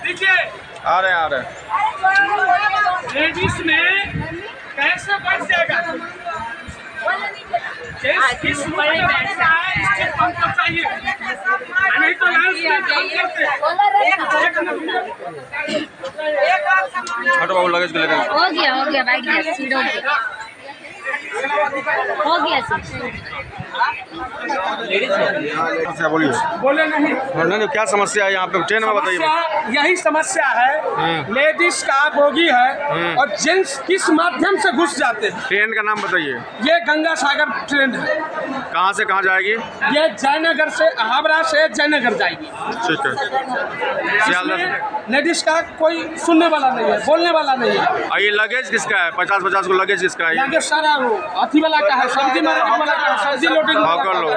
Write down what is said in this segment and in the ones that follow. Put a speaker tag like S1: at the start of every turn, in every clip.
S1: देखिए,
S2: आ रहे हैं, आ रहे हैं।
S1: लेडीज में कैसे बैठ जाएगा? किस किस रूप में बैठ रहा है, इस चीज को हमको चाहिए, नहीं तो लाइन में हम करते हैं। एक मिनट।
S2: छोटे बाबू लगेज के लेकर।
S3: हो गया, हो गया, बैठ गया, सीट हो गया, हो गया सीट।
S2: समस्या बोलिए।
S1: बोले नहीं।
S2: नहीं नहीं, क्या समस्या है यहाँ पे ट्रेन में, बताइए।
S1: समस्या यही समस्या है, लेडीज का बोगी है और जेंट्स किस माध्यम से घुस जाते हैं।
S2: ट्रेन का नाम बताइए।
S1: ये गंगा सागर ट्रेन है।
S2: कहाँ से कहाँ जाएगी?
S1: ये जयनगर से, हावड़ा से जयनगर जाएगी।
S2: ठीक है, सियालदह से।
S1: इसमें लेडीज का कोई सुनने वाला नहीं है, बोलने वाला नहीं है।
S2: और ये लगेज किसका है? 50-50 को लगेज किसका है ये?
S1: लगेज सारा वो अथी वाला का है, सब्जी मार्केट वाला का है, सब्जी लोडिंग वाला
S2: हॉकर
S1: का
S2: लोग।
S1: है।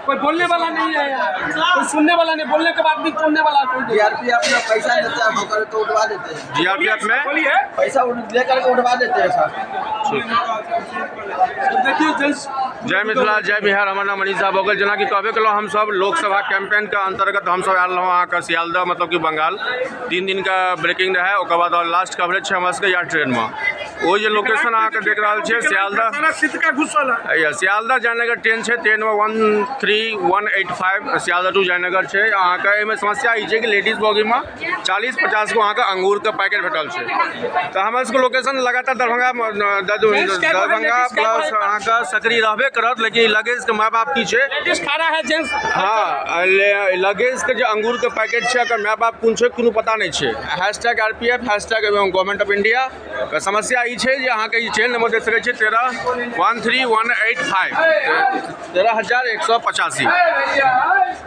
S1: कोई बोलने वाला नहीं है यहाँ, कोई सुनने वाला नहीं, बोलने के बाद भी सुनने वाला कोई नहीं।
S4: जीआरपी अपना पैसा लेते हैं, होकर तो उठवा देते हैं।
S2: जीआरपीएफ में
S1: बोलिए।
S4: पैसा लेकर के उठवा देते हैं सर।
S1: देखिए जेंट्स।
S2: जय मिथिला, जय बिहार। हमर नाम मनीष झा भऽ गेल। जेनाकि कहबे केलहुँ, हमसब लोकसभा कैंपेनके अंतर्गत हमसब आयल रहौँ अहाँके सियालदह, मतलब कि बंगाल। 3 दिनका ब्रेकिंग रहै, ओकर बाद और लास्ट कवरेज छै हमरा सबके यार ट्रेनमे। ओ जे लोकेशन अहाँके देख रहल छियै, सियालदह।
S1: सारा सीट का घुसल है।
S2: या सियालदह जयनगर ट्रेन छै, ट्रेन 13185, सियालदह टू जयनगर छै अहाँके। एहिमे समस्या ई छै कि लेडीज बोगीमे 40-50 गो अहाँके अंगूरके पैकेट भेटल छै। तऽ हमर सबके लोकेशन लगातार दरभंगा, दरभंगा प्लस अहाँके सकरी रहबे करत, लेकिन लगेजके माय बाप की छै?
S1: लेडीज खड़ा है, जेंट्स।
S2: हाँ, लगेजके जे अंगूरके पैकेट छै, एकर माय बाप कोन छै, कोनो पता नहि छै। Hashtag RPF, hashtag government of India के समस्या ई छै जे अहाँके ई ट्रेन नंबर देख सकै छियै, 13 13185, 13,185।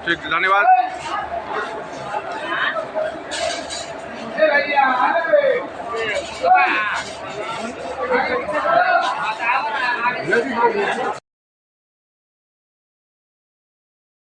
S2: ठीक, धन्यवाद।